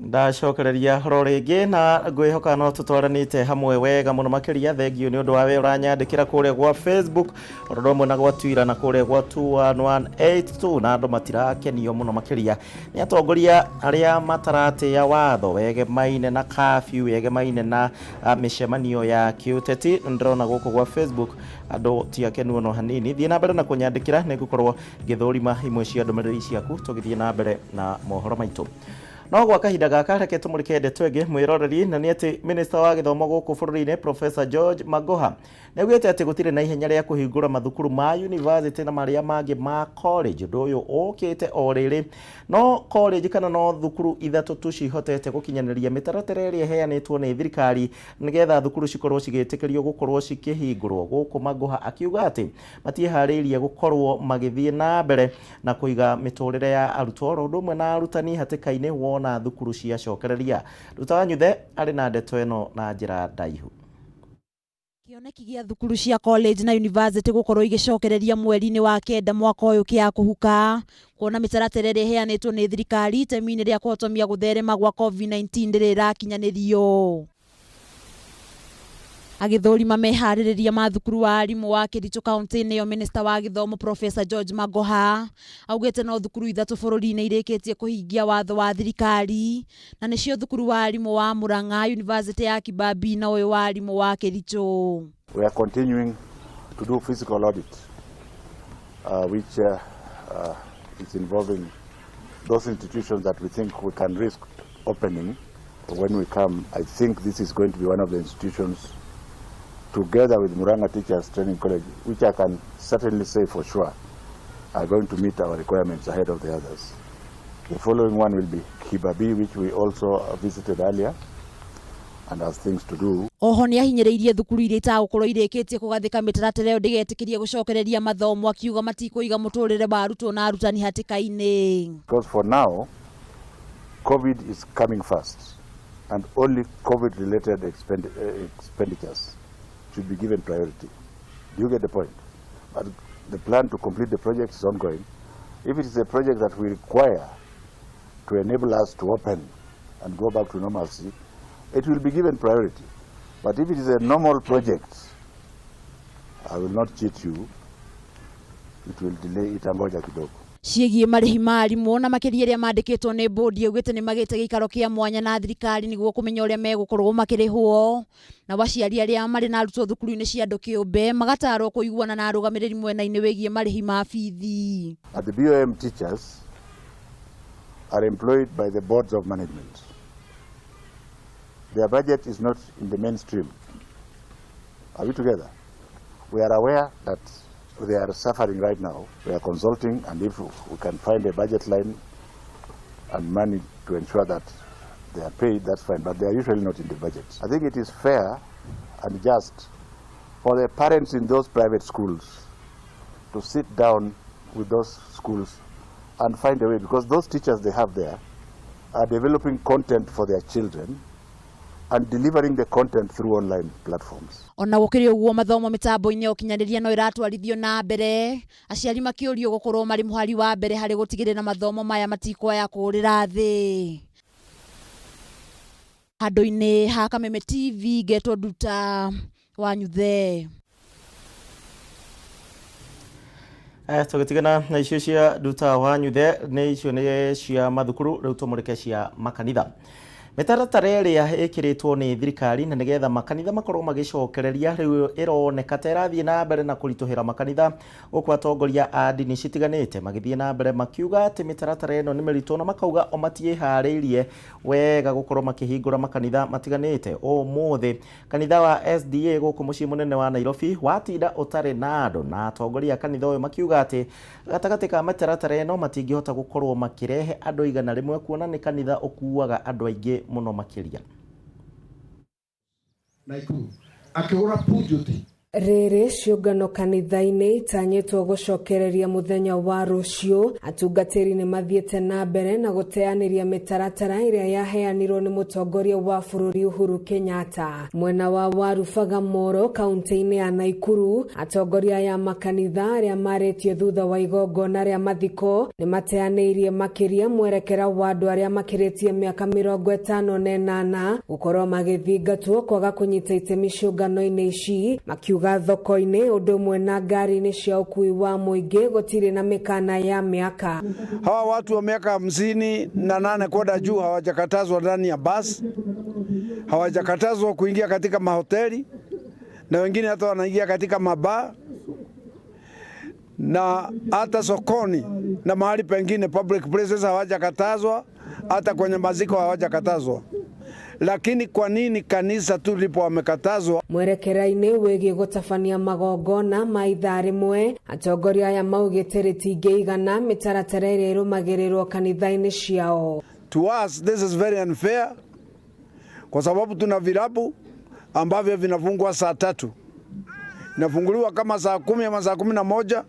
Ndacokereria horo rĩngĩ na ngwĩhoka no tũtwaranĩte hamwe wega mũno makĩria. Thengiũ nĩ ũndũ wa we ũranyandĩkĩra kũrĩa gwa Facebook oro ũndũ ũmwe na gwa Twitter na kũrĩa gwa 21182, na andũ matirakenio mũno makĩria nĩ atongoria arĩa mataratĩa watho wegemaine na curfew, wegemaine na mĩcemanio ya kĩũteti. Ndĩrona gũkũ gwa Facebook andũ ti akenu ono hanini. Thiĩ na mbere na kũnyandĩkĩra, nĩ ngũkorwo ngĩthũrima imwe cia ndũmĩrĩri ciaku tũgĩthiĩ na mbere na mohoro maitũ. No gwa kahinda gaka reke tũmũrĩke ndeto ĩngĩ, mwĩroreri, na nĩ atĩ minista wa gĩthomo gũkũ bũrũri-inĩ Professor George Magoha nĩ augĩte atĩ gũtirĩ na ihenya rĩa kũhingũra mathukuru ma university na marĩa mangĩ ma college. Ũndũ ũyũ ũkĩte o rĩrĩ no college kana no thukuru ithatũ tu cihotete gũkinyanĩria mĩtaratara ĩrĩa ĩheanĩtwo nĩ thirikari nĩgetha thukuru cikorwo cigĩtĩkĩrio gũkorwo cikĩhingũrwo. Gũkũ Magoha akiuga atĩ matiĩharĩirie gũkorwo magĩthiĩ na mbere na kũiga mĩtũrĩre ya arutwo oro ũndũ ũmwe na arutani hatĩka-inĩ wona thukuru ciacokereria. Nduta Wanyuthe arĩ na ndeto ĩno na njĩra ndaihu. Kĩoneki gĩa thukuru cia college na university gũkorwo igĩcokereria mweri-inĩ wa 9 mwaka ũyũ kĩa kũhuka, kuona mĩtaratara ĩrĩa ĩheanĩtwo nĩ thirikari itemi-inĩ rĩa kũhotomia gũtherema gwa COVID-19 ndĩrĩ ĩrakinyanĩrio. Agĩthũrima meharĩrĩria ma thukuru wa arimũ wa Kericho kaunti-inĩ ĩyo, Minista wa gĩthomo Professor George Magoha augĩte no thukuru ithatũ bũrũri-inĩ irĩkĩtie kũhingia watho wa thirikari, na nĩcio thukuru wa arimũ wa Murang'a, University ya Kibabii na ũyũ wa arimũ wa Kericho. We are continuing to do physical audit, which is involving those institutions that we think we can risk opening. When we come, I think this is going to be one of the institutions, together with Murang'a Teachers Training College, which I can certainly say for sure are going to meet our requirements ahead of the others. The following one will be Kibabii, which we also visited earlier and has things to do. Oho nĩ ahinyĩrĩirie thukuru iria itagũkorwo irĩkĩtie kũgathĩka mĩtaratara ĩyo ndĩgetĩkĩrie gũcokereria mathomo, akiuga matikũiga mũtũrĩre wa arutwo na arutani hatĩka-inĩ. Because for now, COVID is coming first, and only COVID-related expenditures should be given priority. Do you get the point? But the plan to complete the project is ongoing. If it is a project that we require to enable us to open and go back to normalcy, it will be given priority. But if it is a normal project, I will not cheat you, it will delay, itangoja kidogo. Ciĩgiĩ marĩhi ma arimũ na makĩria arĩa mandĩkĩtwo nĩ bodi, augĩte nĩ magĩte gĩikaro kĩa mwanya na thirikari nĩguo kũmenya ũrĩa megũkorwo makĩrĩhwo. Nao aciari arĩa marĩ na arutwo thukuru-inĩ cia andũ kĩũmbe magatarwo kũiguana na arũgamĩrĩri mwena-inĩ wĩgiĩ marĩhi ma bithi. At the BOM, teachers are employed by the boards of management. Their budget is not in the mainstream. Are we together? We are aware that they are suffering right now. We are consulting, and if we can find a budget line and money to ensure that they are paid, that's fine, but they are usually not in the budget. I think it is fair and just for the parents in those private schools to sit down with those schools and find a way, because those teachers they have there are developing content for their children and delivering the content through online platforms. Ona gũkĩrĩ ũguo, mathomo mĩtambo-inĩ ya ũkinyanĩria no ĩratwarithio na mbere, aciari makĩũrio gũkorwo marĩ mũhari wa mbere harĩ gũtigĩrĩra mathomo maya matikwaya kũũrĩra thĩ. Handũ-inĩ ha Kameme TV, ngetwo Nduta Wanyuthe. Tũgĩtigana na icio cia Nduta Wanyuthe, nĩ icio nĩ cia mathukuru, rĩu tũmũrĩke cia makanitha. Mĩtaratara ĩrĩa ĩkĩrĩtwo nĩ thirikari na nĩgetha makanitha makorwo magĩcokereria rĩu ĩroneka ta ĩrathiĩ na mbere na kũritũhĩra makanitha, gũkũ atongoria a ndini citiganĩte magĩthiĩ na mbere makiuga atĩ mĩtaratara ĩno nĩ mĩritũ, na makauga o matiĩharĩirie wega gũkorwo makĩhingũra makanitha matiganĩte. Ũmũthĩ kanitha wa SDA gũkũ mũciĩ mũnene wa Nairobi watinda ũtarĩ na andũ, na atongoria a kanitha ũyũ makiuga atĩ gatagatĩ ka mĩtaratara ĩno matingĩhota gũkorwo makĩrehe andũ 100, kuona nĩ kanitha ũkuaga andũ aingĩ mũno makĩria. Naikuru akĩgũra Peugeot. Rĩrĩ ciũngano kanitha-inĩ itanyĩtwo gũcokereria mũthenya wa rũciũ, atungatĩri nĩ mathiĩte na mbere na gũteanĩria mĩtaratara ĩrĩa yaheanirwo nĩ mũtongoria wa bũrũri Uhuru Kenyatta. Mwena wa Waru Bagamoyo kaunti-inĩ ya Naikuru, atongoria aya makanitha arĩa marĩtie thutha wa igongona rĩa mathiko nĩ mateanĩirie makĩria mwerekera wa andũ arĩa makĩrĩtie mĩaka 58 gũkorwo magĩthingatwo kwaga kũnyita itemi ciũngano-inĩ ici, makiuga thoko-inĩ ũndũ ũmwe na ngari-inĩ cia ũkui wa mũingĩ gũtirĩ na mĩkana ya mĩaka. Hawa watu wa miaka 58 kwenda juu hawajakatazwa ndani ya basi, hawajakatazwa kuingia katika mahoteli, na wengine hata wanaingia katika mabaa na hata sokoni na mahali pengine public places hawajakatazwa, hata kwenye maziko hawajakatazwa. Lakini kwa nini kanisa tu ndipo wamekatazwa? Mwerekera-inĩ wĩgiĩ gũtabania magongona ma ithaa rĩmwe, atongoria aya maugĩte rĩtingĩigana mĩtaratara ĩrĩa ĩrũmagĩrĩrwo kanitha-inĩ ciao. To us this is very unfair, kwa sababu tuna vilabu ambavyo vinafungwa saa 3, inafunguliwa kama saa 10 ama saa 11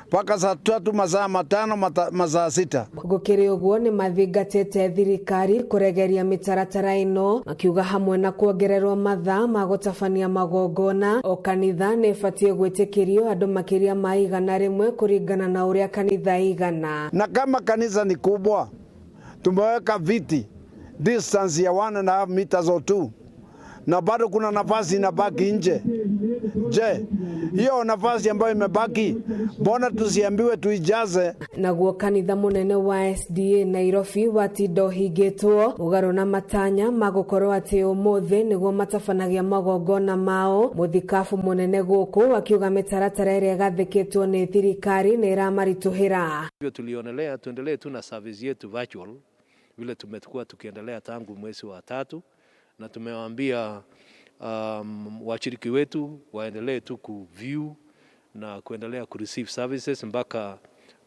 mpaka saa 3, masaa 5, masaa 6. Gũkĩrĩ ũguo nĩ mathingatĩte thirikari kũregeria mĩtaratara ĩno, makiuga hamwe na kuongererwo mathaa ma gũtabania magongona, o kanitha nĩ ĩbatiĩ gwĩtĩkĩrio andũ makĩria ma 100 kũringana na ũrĩa kanitha igana. Na kama kanisa ni kubwa, tumeweka viti distance ya 1.5 meters or 2, na bado kuna nafasi inabaki nje. Je, hiyo nafasi ambayo imebaki, mbona tusiambiwe tuijaze? Naguo kanitha munene wa SDA Nairobi watinda ũhingĩtwo mũgarũ na matanya ma gũkorwo atĩ ũmũthĩ nĩguo matabanagia magongona mao. Mũthikabu mũnene gũkũ akiuga mĩtaratara ĩrĩa ĩgathĩkĩtwo nĩ thirikari nĩ ĩramaritũhĩra. Hivyo tulionelea tuendelee tu na service yetu virtual vile tumekuwa tukiendelea tangu mwezi wa 3, na tumewaambia washiriki wetu waendelee tu ku view na kuendelea ku receive services mpaka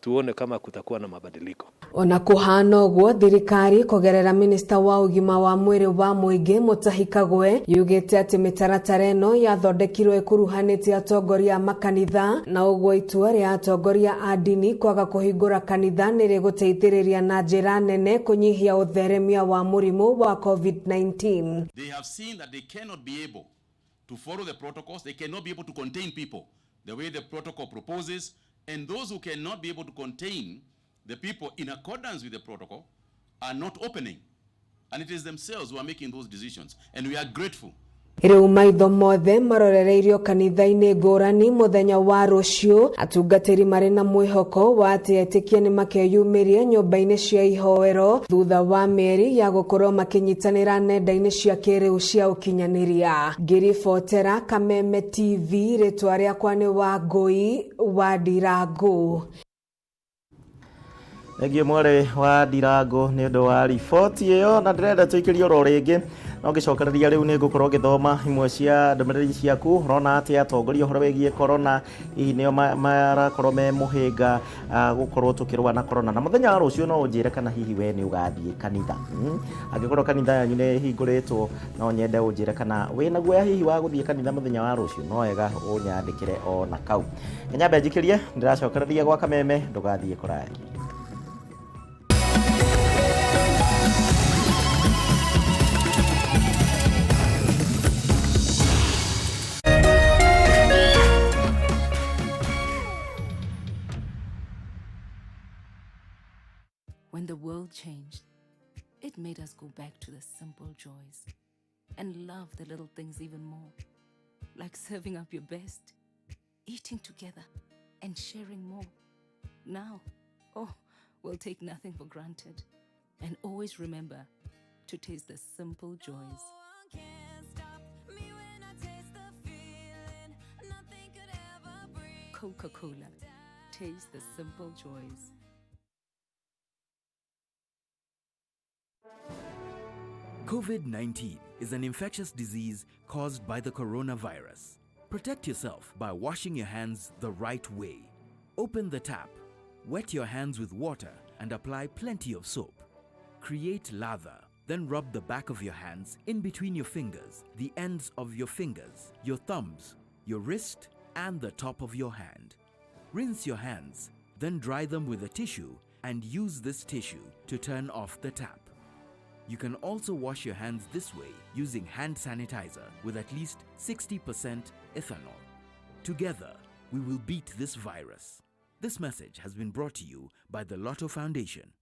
tuone kama kutakuwa na mabadiliko. Ona kuhana ũguo, thirikari kũgerera minista wa ũgima wa mwĩrĩ wa mũingĩ Mutahi Kagwe yugĩte atĩ mĩtaratara ĩno yathondekirwo ĩkuruhanĩtie atongoria a makanitha, na ũguo itua rĩa atongoria a ndini kwaga kũhingũra kanitha nĩ rĩgũteithĩrĩria na njĩra nene kũnyihia ũtheremia wa mũrimũ wa COVID-19. They have seen that they cannot be able to follow the protocols, they cannot be able to contain people the way the protocol proposes, and those who cannot be able to contain the people in accordance with the protocol are not opening. And it is themselves who are making those decisions. And we are grateful. Rĩu maitho mothe marorereirio kanitha-inĩ ngũrani mũthenya wa rũciũ, atungatĩri marĩ na mwĩhoko wa atĩ etĩkia nĩ makeyumĩria nyũmba-inĩ cia ihoero thutha wa mĩeri ya gũkorwo makĩnyitanĩra nenda-inĩ cia kĩrĩu cia ũkinyanĩria. Ngĩribotera Kameme TV, rĩtwa rĩakwa nĩ Wangũi wa Ndirangu. Thengiũ mwarĩ wa Ndirangu nĩ ũndũ wa riboti ĩyo, na ndĩrenda tũikĩrie oro rĩngĩ no ngĩcokereria rĩu nĩ ngũkorwo ngĩthoma imwe cia ndũmĩrĩri ciaku. Ũrona atĩ atongoria ũhoro wĩgiĩ corona hihi nĩo marakorwo me mũhĩnga gũkorwo tũkĩrũa na corona, na mũthenya wa rũciũ no ũnjĩre kana hihi we nĩ ũgathiĩ kanitha. Angĩkorwo kanitha yanyu nĩ ĩhingũrĩtwo, no nyende ũnjĩre kana wĩna guoya hihi wa gũthiĩ kanitha mũthenya wa rũciũ, no wega ũnyandĩkĩre ona kau. Nyambe njikĩrie, ndĩracokereria gwa Kameme, ndũgathiĩ kũraya. When the world changed, it made us go back to the simple joys and love the little things even more, like serving up your best, eating together, and sharing more. Now, oh, we'll take nothing for granted. And always remember to taste the simple joys. Coca-Cola, taste the simple joys. COVID-19 is an infectious disease caused by the coronavirus. Protect yourself by washing your hands the right way. Open the tap, wet your hands with water and apply plenty of soap. Create lather, then rub the back of your hands in between your fingers, the ends of your fingers, your thumbs, your wrist, and the top of your hand. Rinse your hands, then dry them with a tissue and use this tissue to turn off the tap. You can also wash your hands this way using hand sanitizer with at least 60% ethanol. Together, we will beat this virus. This message has been brought to you by the Lotto Foundation.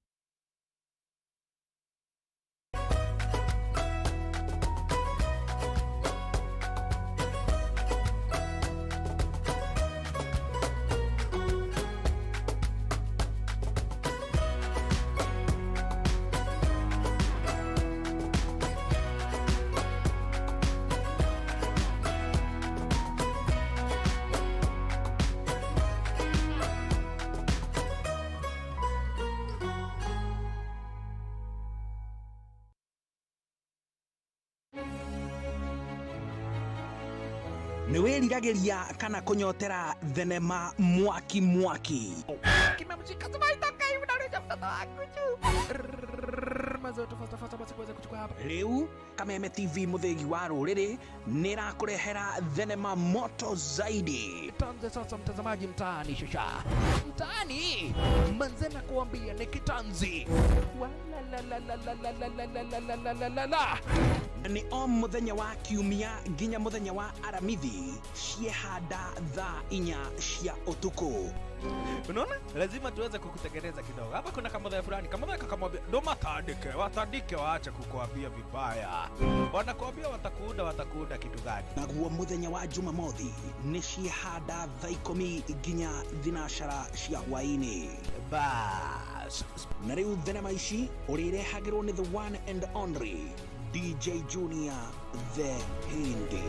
Nĩ wĩriragĩria kana kũnyotera thenema mwaki mwaki? Rĩu Kameme TV mũthĩgi wa rũrĩrĩ nĩ ĩrakũrehera thenema moto zaidi. Tuanze sasa mtazamaji, mtaani shasha mtaani manze, na kuambia ni kitanzi Walalalalalalalalalalalala. Nĩ o mũthenya wa kiumia nginya mũthenya wa aramithi ciehanda thaa 4 cia ũtukũ. Unaona, lazima tuweze kukutengeneza kidogo hapa. Kuna kamodhe fulani, kamodhe kakamwambia ndo matandike, watandike, waache kukuambia vibaya, wanakuambia watakuunda, watakuunda kitu gani? Naguo mũthenya wa jumamothi nĩ ciehanda thaa 10 nginya thinacara cia hwaĩ-inĩ. Bas, na rĩu thenema ici ũrĩrehagĩrwo nĩ the one and only DJ Junior the Hindi.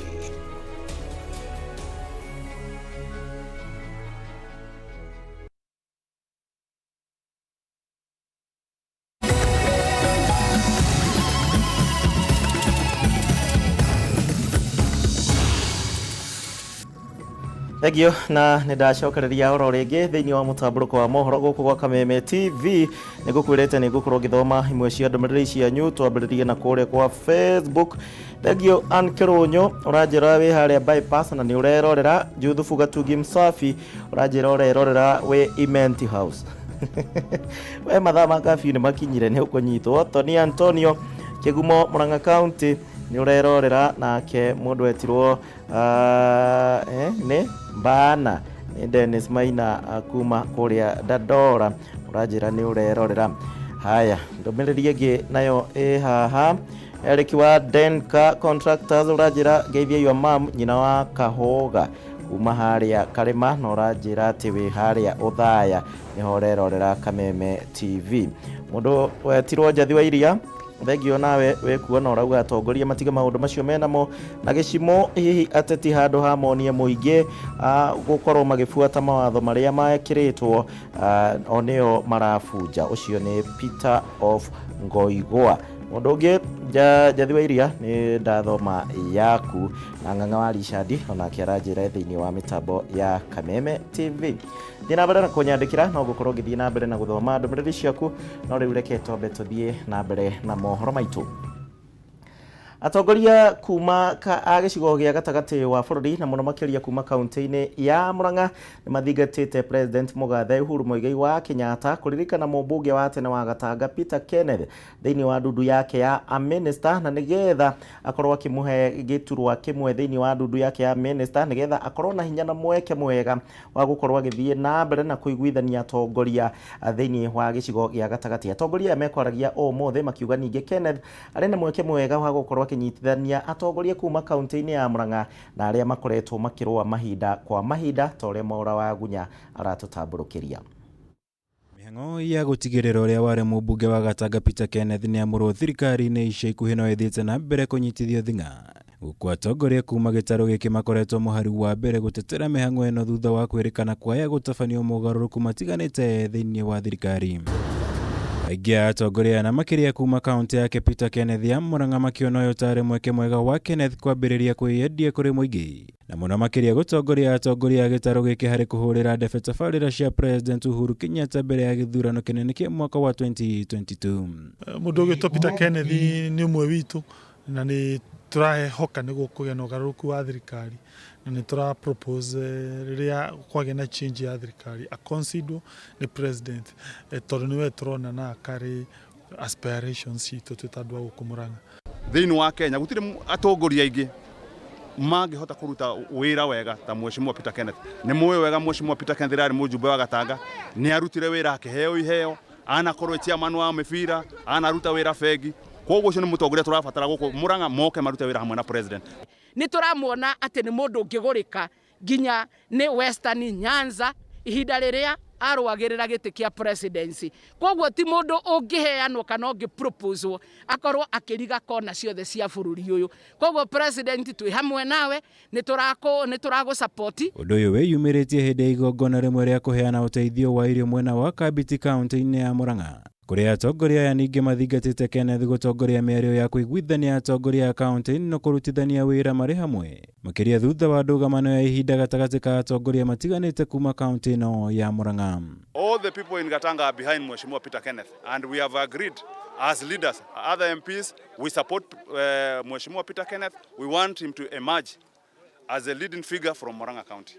Thengio na nä ndacokereria oro rĩngĩ thĩinĩ wa mũtambũrũko wa mohoro gũkũ gwa Kameme TV. Nĩ ngũkwĩrĩte nĩ ngũkorwo ngĩthoma imwe cia ndũmĩrĩri cianyu, twambĩrĩrie na kũrĩa kwa Facebook. Thengio Ann Kĩrũnyũ, ũranjĩra wĩ harĩa bypass na nĩ ũrerorera. Juthubu Gatungi Msafi, ũranjĩra ũrerorera wĩ Imenti House. We mathaa ma kabiũ nĩ makinyire, nĩ ũkũnyitwo. Tony Antonio Kĩgumo, Murang'a County, nĩ ũrerorera. Nake mũndũ wetirwo nĩ Mbana, nĩ Dennis Maina kuma kũrĩa Dandora, ũranjĩra nĩ ũrerorera. Haya, ndũmĩrĩri ĩngĩ nayo ĩ haha. Eric wa Denka Contractors, ũranjĩra ngeithia your mom, nyina wa Kahoga kuma harĩa Karĩma, na ũranjĩra atĩ wĩ harĩa Ũthaya nĩho ũrerorera Kameme TV. Mũndũ wetirwo Njathi wa Iria, thengio nawe wĩkuo, na ũrauga atongoria matige maũndũ macio menamo na gĩcimo, hihi ateti handũ ha monie mũingĩ gũkorwo magĩbuata mawatho marĩa mekĩrĩtwo, o nĩo marabunja. Ũcio nĩ Peter of Ngoigwa. Mũndũ ũngĩ Njathi wa Iria, nĩ ndathoma yaku. Na Ng'ang'a wa Richard onake aranjĩra thĩinĩ wa mĩtambo ya Kameme TV. Thiĩ na mbere na kũnyandĩkĩra, no ngũkorwo ngĩthiĩ na mbere na gũthoma ndũmĩrĩri ciaku, no rĩu reke twambe tũthiĩ na mbere na mohoro maitũ. Atongoria kuma a gĩcigo gĩa gatagatĩ wa bũrũri na mũno makĩria kuma kaunti-inĩ ya Murang'a nĩ mathingatĩte President Mũgathe Uhuru Muigai wa Kenyatta kũririkana mũmbunge wa tene wa Gatanga Peter Kenneth thĩinĩ wa ndundu yake ya a minister, na nĩgetha akorwo akĩmũhe gĩturwa kĩmwe thĩinĩ wa ndundu yake ya minister, nĩgetha akorwo na hinya na mweke mwega wa gũkorwo agĩthiĩ na mbere na kũiguithania atongoria thĩinĩ wa gĩcigo gĩa gatagatĩ. Atongoria aya mekwaragia ũmũthĩ makiuga ningĩ Kenneth arĩ na mweke mwega wa gũkorwo akĩnyitithania atongoria kuma kaunti-inĩ ya Murang'a na arĩa makoretwo makĩrũa mahinda kwa mahinda, ta ũrĩa Mwaura wa Gunya aratũtambũrũkĩria. Mĩhang'o ya gũtigĩrĩra ũrĩa warĩ mũmbunge wa Gatanga Peter Kenneth nĩamũrwo thirikari-inĩ ica ikuhĩ no ĩthiĩte na mbere kũnyitithio thing'a, gũkũ atongoria kuma gĩtarũ gĩkĩ makoretwo mũhari wa mbere gũtetera mĩhang'o ĩno thutha wa kwĩrĩkana kwaya gũtabanio mogarũrũku matiganĩte thĩinĩ wa thirikari. Aingĩ a atongoria na makĩria kuma kaunti yake Peter Kenneth ya Murang'a makĩona ũyũ tarĩ mweke mwega wa Kenneth kwambĩrĩria kwĩyendia kũrĩ mũingĩ, na mũno makĩria gũtongoria atongoria a gĩtarũ gĩkĩ harĩ kũhũrĩra ndebe tabarĩra cia President Uhuru Kenyatta mbere ya gĩthurano kĩnene kĩa mwaka wa 2022. Mũndũ ũgwĩtwo Peter Kenneth nĩ ũmwe witũ na nĩ tũrahoka nĩ gũkũgĩa na ũgarũrũku wa thirikari, Na nĩ tũra propose rĩrĩa kwagĩa na change ya thirikari aconsiderwo nĩ president, tondũ nĩwe tũrona na akarĩ aspirations citũ twĩ ta andũ a gũkũ Murang'a. Thĩinĩ wa Kenya gũtirĩ atongoria aingĩ mangĩhota kũruta wĩra wega ta Mheshimiwa Peter Kenneth. Nĩ mũĩ wega Mheshimiwa Peter Kenneth rĩrĩa arĩ mũjumbe wa Gatanga nĩ arutire wĩra akĩheo iheo, anakorwo e chairman wa mĩbira, anaruta wĩra bengi. Koguo ũcio nĩ mũtongoria tũrabatara gũkũ Murang'a moke marute wĩra hamwe na president. Nĩ tũramuona atĩ nĩ mũndũ ũngĩgũrĩka nginya nĩ Western Nyanza ihinda rĩrĩa arũagĩrĩra gĩtĩ kĩa presidency. Koguo ti mũndũ ũngĩheanwo kana ũngĩ-proposwo akorwo akĩriga kona ciothe cia bũrũri ũyũ. Koguo president twĩ hamwe nawe, nĩ tũragũ support. Ũndũ ũyũ wĩyumĩrĩtie hĩndĩ ya igongona rĩmwe rĩa kũheana ũteithio wa irio mwena wa Kabiti kaunti-inĩ ya Murang'a, kũrĩa atongoria aya ningĩ mathingatĩte Kenneth gũtongoria mĩario ya kũiguithania atongoria a kaunti ĩno kũrutithania wĩra marĩ hamwe, makĩria thutha wa ndũgamano ya ihinda gatagatĩ ka atongoria matiganĩte kuma kaunti ĩno ya Murang'a. All the people in Gatanga are behind Mheshimiwa Peter Kenneth, and we have agreed as leaders, other MPs, we support Mheshimiwa Peter Kenneth. We want him to emerge as a leading figure from Murang'a County.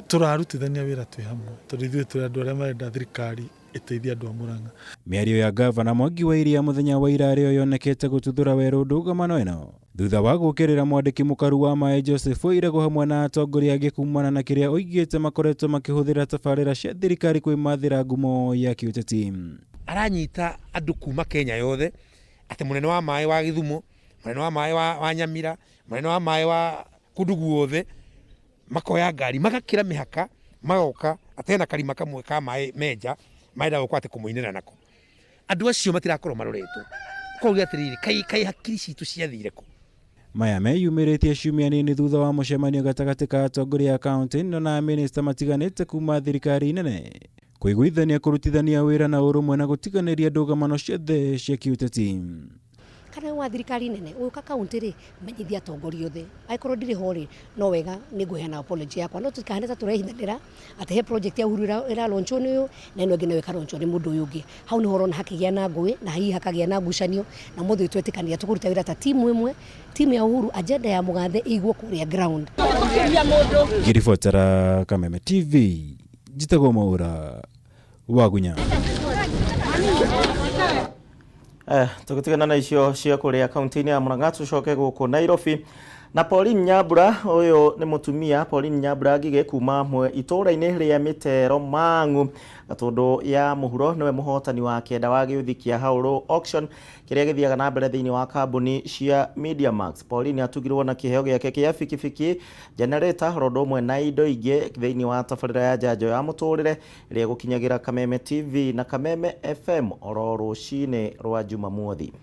Tũrarutithania wĩra twĩ hamwe tondũ ithuĩ tũrĩ andũ arĩa marenda thirikari ĩteithie andũ a Murang'a. Mĩario ya gavana Mwangi wa Iria mũthenya wa ira arĩo yonekete gũtuthũra werũ ndũgamano ĩno thutha wa gũkĩrĩra mwandĩki mũkaru wa maĩ Joseph Wairagũ hamwe na atongoria angĩ kumana na kĩrĩa oigĩte makoretwo makĩhũthĩra tabarĩra cia thirikari kwĩmathĩra ngumo ya kĩũteti. Aranyita andũ kuma Kenya yothe atĩ mũnene wa maĩ wa Gĩthumo, mũnene wa maĩ wa Nyamira, mũnene wa maĩ wa kũndũ guothe, makoya ngari magakĩra mĩhaka magoka atĩ hena karima kamwe ka maĩ menja marenda gũka atĩ kũmũinĩra nako. Andũ acio matirakorwo maroretwo. Koguo atĩrĩrĩ, kai hakiri citũ ciathire kũ? Maya meyumĩrĩtie ciumia nini thutha wa mũcemanio gatagatĩ ka atongoria a kaunti ĩno na minista matiganĩte kuma thirikari nene kũiguithania kũrutithania wĩra na ũrũmwe na gũtiganĩria ndũgamano ciothe cia kĩũteti. Kana wa thirikari nene ũka kaunti rĩ, menyithia atongoria othe. Angĩkorwo ndirĩ ho rĩ, no wega nĩ ngũheana apology yakwa, no tũtikahane ta tũrehithanĩra atĩ he project ya Uhuru ĩra launchwo nĩ ũyũ na ĩno ĩngĩ nayo ĩkalaunchwo nĩ mũndũ ũyũ ũngĩ. Hau nĩho ũrona hakĩgĩa na ngũĩ na hihi hakagĩa na ngucanio, na mũthĩ twetĩkanĩra tũkũruta wĩra ta timu ĩmwe, timu ya Uhuru, agenda ya mũgathe ĩigwo kũrĩa ground. Ngĩribotera Kameme TV, njĩtagwo Mwaura Wagunya. Tũgĩtigana na icio cia kũrĩa kaunti-inĩ ya Murang'a, tũcoke gũkũ Nairobi na Pauline Nyambura. Ũyũ nĩ mũtumia Pauline Nyambura Ngigĩ kuma itũũra-inĩ rĩa Mĩtero Mang'u, Gatũndũ ya mũhuro, nĩwe mũhotani wa kenda wa gĩũthi kĩa Haũrũ Auction kĩrĩa gĩthiaga na mbere thĩinĩ wa kambuni cia Mediamax. Pauline atugirwo na kĩheo gĩake kĩa bikibiki, generator, oro ũndũ ũmwe na indo ingĩ thĩinĩ wa tabarĩra ya njanjo ya mũtũrĩre ĩrĩa ĩgũkinyagĩra Kameme TV na Kameme FM oro rũcinĩ rwa Jumamothi.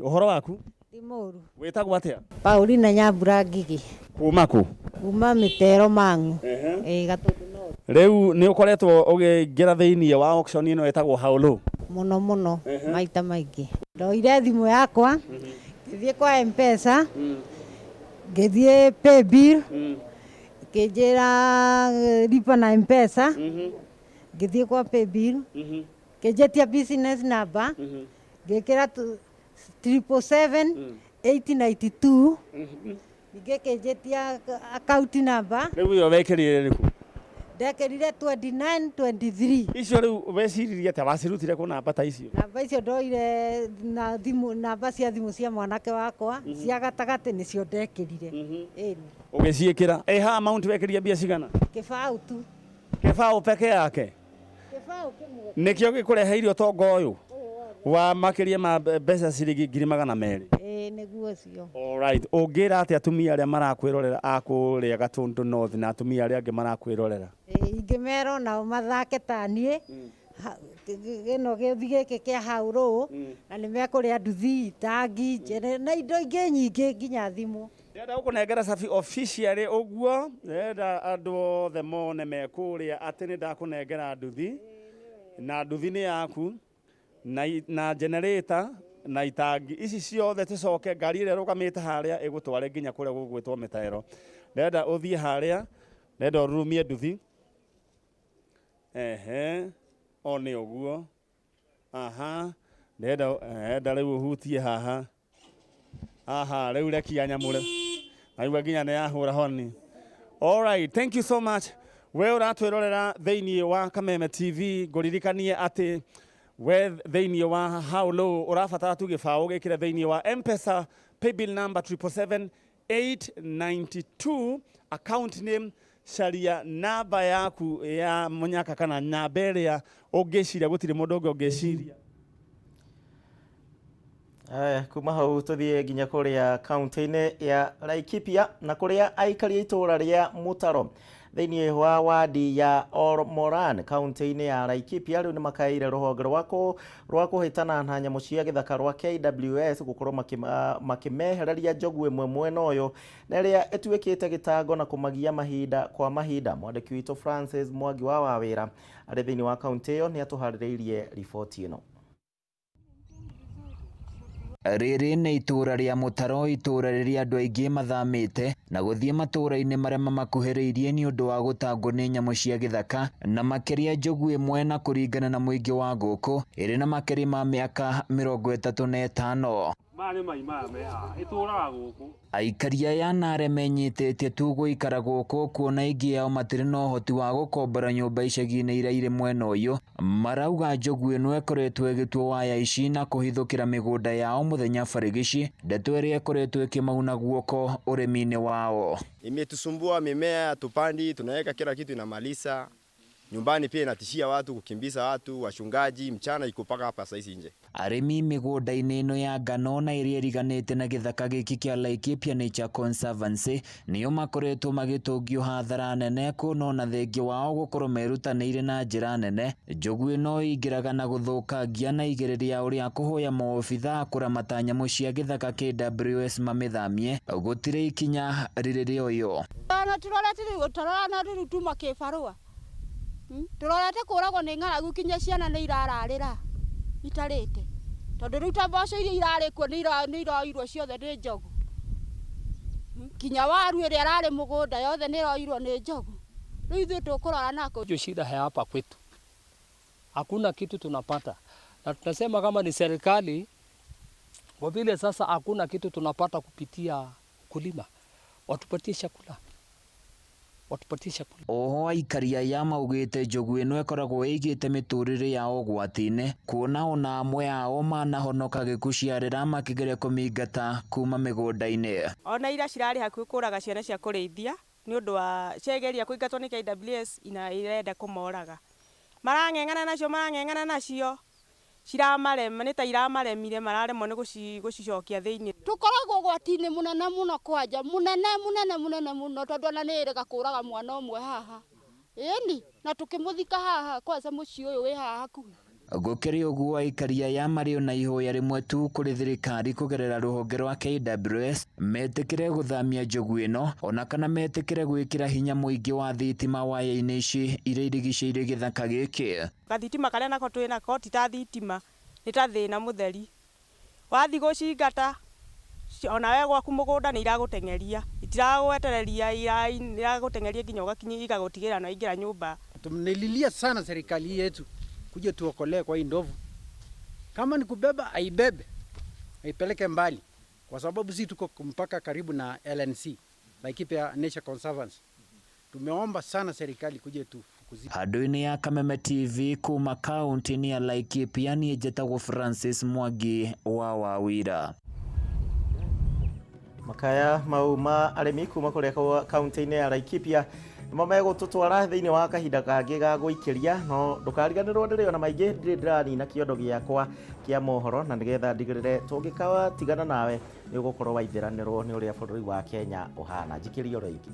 Ũhoro waku? Ti mũru. Wĩtagwo atĩa? Paulina Nyambura Ngigi. Kuma kũ? Kuma Mĩtero Mang'u. Ĩĩ, Gatũndũ North. Rĩu nĩ ũkoretwo ũkĩingĩra thĩinĩ wa auction ĩno ĩtagwo Haũlũ? Mũno mũno, maita maingĩ. Ndoire thimũ yakwa, ngĩthiĩ kwa M-Pesa, ngĩthiĩ paybill, kĩnjĩra lipa na M-Pesa, ngĩthiĩ kwa paybill, kĩnjĩtia business number, ngĩkĩra 777 892, ningĩ kĩnjĩtia account number. Rĩu ĩyo wekĩrire ĩrĩkũ? Ndekĩrire 2923. Icio rĩu weciririe atĩa wacirutire kũ namba ta icio? Namba icio ndoire na thimũ, namba cia thimũ cia mwanake wakwa cia gatagatĩ nĩcio ndekĩrire. Ĩni. Ũgĩciĩkĩra ĩha amount wekĩria mbia cigana? Kĩbaũ tu. Kĩbaũ peke yake? Kĩbaũ kĩmwe. Nĩkĩo gĩkũreheire ũtonga ũyũ wa makĩria ma mbeca ciringi 200,000? Ĩĩ, nĩguo ũcio. Alright, ũngĩra atĩa atumia arĩa marakwĩrorera a kũrĩa Gatũndũ North na atumia arĩa angĩ marakwĩrorera? Ĩĩ, ingĩmera onao mathake ta niĩ gĩno gĩũthi gĩkĩ kĩa haurũ, na nĩ mekũrĩa nduthi, itangi na indo ingĩ nyingĩ nginya thimũ. Ndĩrenda gũkũnengera cabi officially ũguo, ndĩrenda andũ othe mone me kũrĩa atĩ nĩ ndakũnengera nduthi, na nduthi nĩ yaku na generator na itangi ici ciothe. Tũcoke ngari ĩrĩa ĩrũgamĩte harĩa ĩgũtware nginya kũrĩa gũgwĩtwo Mĩtaero. Ndĩrenda ũthiĩ harĩa, ndĩrenda ũrurumie nduthi. Ehe, o nĩ ũguo. Aha, Ndĩrenda enda rĩu ũhutie haha. Aha, rĩu rekia nyamũre. Naigua nginya nĩ yahũra honi. All right, thank you so much. We ũratwĩrorera thĩinĩ wa Kameme TV, ngũririkanie atĩ we thĩinĩ wa How Low ũrabatara tu gĩbaũ gĩkĩre thĩinĩ wa M-Pesa paybill number 777 892, account name caria namba yaku ya mũnyaka kana namba ĩrĩa ũngĩciria gũtirĩ mũndũ ũngĩ ũngĩciria. Aya, kuma hau tũthiĩ nginya kũrĩa kaunti-inĩ ya Laikipia na kũrĩa aikari a itũũra rĩa Mũtaro thĩinĩ wa wadi ya Olmoran kaunti-inĩ ya Laikipia rĩu nĩ makaĩire rũhonge rwa kũhĩtana na nyamũ cia gĩthaka rwa KWS gũkorwo makĩmehereria njogu ĩmwe mwena ũyũ na ĩrĩa ĩtuĩkĩte gĩtango na kũmagia mahinda kwa mahinda. Mwandĩki witũ Francis Mwangi wa Wawĩra arĩ thĩinĩ wa kaunti ĩyo nĩ atũharĩrĩirie riboti ĩno. Rĩrĩ nĩ itũũra rĩa Mũtaro, itũũra rĩrĩa andũ aingĩ mathamĩte na gũthiĩ matũũra-inĩ marĩa mamakuhĩrĩirie nĩ ũndũ wa gũtangwo nĩ nyamũ cia gĩthaka na makĩria njogu ĩmwe, na kũringana na mũingĩ wa gũkũ ĩrĩ na makĩria ma mĩaka 35. Maya nĩ mai maya me haha ĩtũraga gũkũ. Aikari aya na arĩa menyitĩtie tu gũikara gũkũ, kuona aingĩ ao matirĩ na ũhoti wa gũkombora nyũmba icagi-inĩ iria irĩ mwena ũyũ, marauga njogu ĩno ĩkoretwo ĩgĩtua waya ici na kũhithũkĩra mĩgũnda yao mũthenya barigici, ndeto ĩrĩa ĩkoretwo ĩkĩmauna guoko ũrĩmi-inĩ wao. Imetusumbua mimea, hatupandi, tunaweka kila kitu inamaliza. Nyumbani pia inatishia watu, kukimbiza watu, wachungaji, mchana iko paka hapa saizi nje. Arĩmi mĩgũnda-inĩ ĩno ya ngano na ĩrĩa ĩriganĩte na gĩthaka gĩkĩ kĩa Laikipia Nature Conservancy nĩo makoretwo magĩtũngio hathara nene, kuona ona thengia wao gũkorwo merutanĩirie na njĩra nene, njogu ĩno ĩingĩraga na gũthũkangia na igĩrĩ rĩa ũrĩa kũhoya maobithaa kũramata nyamũ cia gĩthaka KWS mamĩthamie gũtirĩ ikinya rĩrĩ rĩoywo. Ona turorete rĩu tũrorana rĩu tuma kĩbarũa. Tũrorete kũragwo nĩ ng'aragu, kinya ciana nĩ irararĩra itarĩte, tondũ rĩu ta mboco iria irarĩ kuo nĩ iroirwo ciothe nĩ njogu. Kinya waru ĩrĩa ĩrarĩ mũgũnda yothe nĩ ĩroirwo nĩ njogu. Rĩu ithuĩ tũkũrora nako? Hiyo shida ya hapa kwetu, hakuna kitu tunapata, na tunasema kama ni serikali, kwa vile sasa hakuna kitu tunapata kupitia kulima, watupatie chakula, watupatie chakula. Oho aikari aya maugĩte njogu ĩno ĩkoragwo ĩigĩte mĩtũrĩre yao ũgwati-inĩ, kuona ona amwe ao manahonoka gĩkuciarĩra makĩgeria kũmĩingata kuma mĩgũnda-inĩ. Ona ira cirarĩ hakuhĩ kũraga ciana cia kũrĩithia nĩ ũndũ wa ciageria kũingatwo nĩ KWS ina irenda kũmoraga. Marang'eng'ana nacio, marang'eng'ana nacio, ciramarema, nĩ ta iramaremire, mararemwo nĩ gũcicokia thĩinĩ. Tũkoragwo ũgwati-inĩ mũnene mũno, kwanja mũnene mũnene mũnene mũno, tondũ ona nĩ ĩrĩga kũraga mwana ũmwe haha, ĩni na tũkĩmũthika haha kwanza mũciĩ ũyũ wĩ haha hakuhĩ. Gũkĩrĩ ũguo, aikari aya marĩ ona ihoya rĩmwe tu kũrĩ thirikari kũgerera rũhonge rwa KWS, metĩkĩre gũthamia njogu ĩno ona kana metĩkĩre gwĩkĩra hinya mũingĩ wa thitima waya-inĩ ici iria irigicĩirie gĩthaka gĩkĩ. Gathitima karĩa nako twĩ nako ti ta thitima, nĩ ta thĩna mũtheri. Wathiĩ gũcingata onawe gwaku mũgũnda nĩ iragũteng'eria, itiragwetereria, iragũteng'eria nginya ũgakinya igagũtigĩra na waingĩra nyũmba. Tumelilia sana serikali yetu kuja tuokolee kwa hii ndovu. Kama ni kubeba aibebe, aipeleke mbali, kwa sababu sisi tuko mpaka karibu na LNC, Laikipia Nature Conservancy. Tumeomba sana serikali kuja tufukuzie. Handũ-inĩ ya Kameme TV kuma kaunti-inĩ ya Laikipia, niĩ njĩtagwo Francis Mwangi wa Wawira. Makaya mau ma arĩmi kuma kũrĩa kaunti-inĩ ya Laikipia nĩmo megũtũtwara thĩinĩ wa kahinda kangĩ ga gũikĩria, no ndũkariganĩrwo ndĩrĩ ona maingĩ, ndirĩ ndĩranina kĩondo gĩakwa kĩa mohoro, na nĩgetha ndigĩrĩre tũngĩkatigana nawe nĩ ũgũkorwo waithĩranĩrwo nĩ ũrĩa bũrũri wa Kenya ũhana. Njikĩrio rĩngĩ.